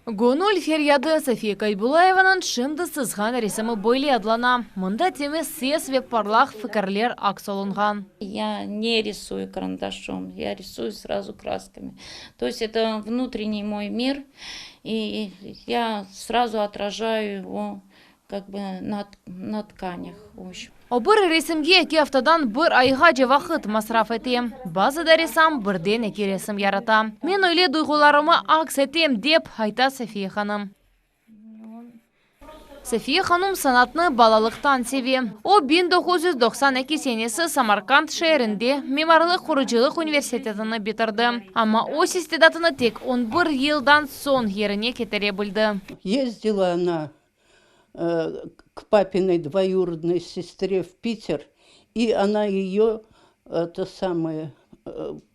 Gönül feryadı Safiye Kaybulayevanıñ şimdi sızğan resimi böyle adlana. Mında temiz ses ve parlaq fikirler aks olunğan. Я не рисую карандашом, я рисую сразу красками. То есть это внутренний мой мир, и я сразу отражаю его как бы на тканях. В общем. O bir resimge 2 aftadan bir ayğace vaqıt masraf ete. Bazıda ressam birden eki resim yarata. Men öyle duyğularımı aks etem, dep ayta Safiye hanım. Safiye hanım sanatnı balalıqtan seve. O, 1992 senesi Samarkand şeerinde mimarlıq qurucılıq universitetini bitirdi. Amma öz istidatını tek 11 yıldan soñ yerine ketire bildi. Ездила она к папиной двоюродной сестре в Питер, и она ее это самое,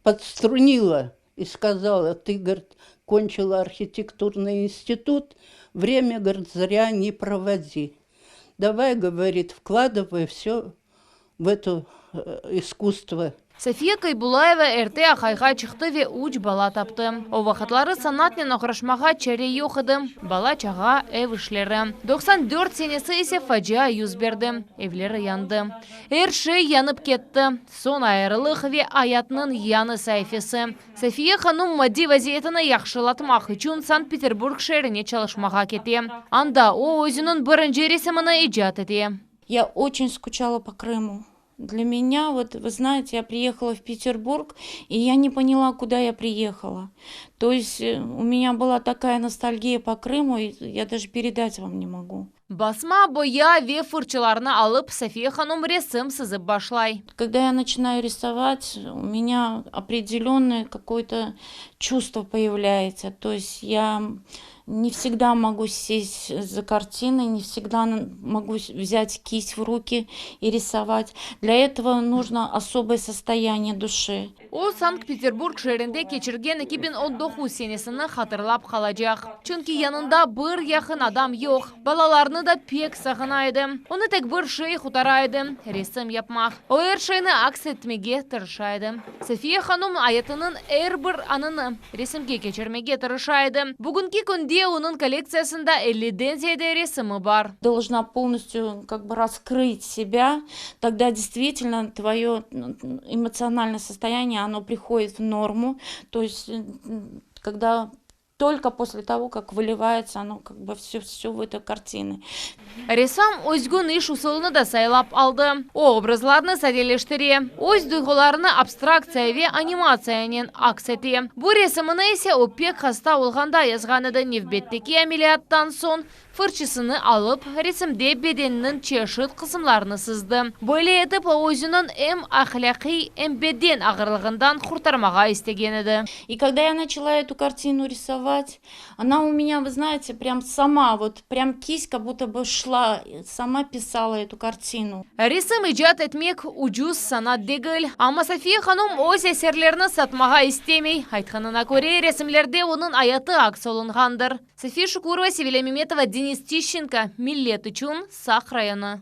подструнила и сказала: ты, говорит, кончила архитектурный институт, время, говорит, зря не проводи. Давай, говорит, вкладывай все в это искусство. Safiye Kaybulayeva erte aqayğa çıqtı ve üç bala taptı. O vaqıtları sanatnen oğraşmağa çare yoq edi. Bala-çağa, ev işleri. 94 senesi ise facia yüz berdi. Evleri yandı. Er şey yanıp ketti. Soñ ayırılıq ve ayatnıñ yañı saifesi. Safiye hanım maddiy vaziyetini yahşılatmaq içün Sankt-Peterburg şeerine çalışmağa kete. Anda o özüniñ birinci resimini icat ete. Я очень скучала по Крыму. Для меня, вот вы знаете, я приехала в Петербург, и я не поняла, куда я приехала. То есть у меня была такая ностальгия по Крыму, и я даже передать вам не могу. Basma, boya ve fırçılarnı alıp, Safiye hanım resim sızıp başlay. Когда я начинаю рисовать, у меня определенное какое-то чувство появляется. То есть я не всегда могу сесть за картиной, не всегда могу взять кисть в руки и рисовать. Для этого нужно особое состояние души. O, Sankt-Peterburg şeerinde keçirgen 2019 senesini hatırlap qalacaq. Çünki yanında bir yaqın adam yoq. Balalarını da pek sağına edi. Onı tek bir şey qurtara edi: resim yapmaq. O er şeyni aks etmege tırışa edi. Safiye hanım ayatınıñ er bir anını resimge keçirmege tırışa edi. Bugünki künde onıñ kollektsiyasında 50-den ziyade resimi bar. Должна полностью как бы раскрыть себя, тогда действительно твое эмоциональное состояние, оно приходит в норму. То есть когда только после того, как выливается оно как бы все в этой картины. Ressam özgün iş usulını da saylap aldı. O obrazlarnı sadeleştire, öz duyğularını abstraktsiya ve animatsiyanen aks ete. Bu resimini ise o pek hasta olğanda yazğan edi. Nevbetteki ameliyattan soñ fırçısını alıp, resimde bedeniniñ çeşit qısımlarını sızdı. Böyle etip o özüniñ em ahlâqiy, em beden ağırlığından qurtarmağa istegen edi. И когда я начала эту картину рисовать, она у меня, вы знаете, прям сама, вот прям кисть как будто бы шла, сама писала эту картину. Resim icat etmek ucuz sanat degil. Amma Safiye hanım öz eserlerini satmağa istemey. Aytqanına köre, resimlerde onıñ ayatı aks olunğandır. Safiye Şukurova, Sevilya Memetova, Denis Tищенко. Millet içün Saq rayonı.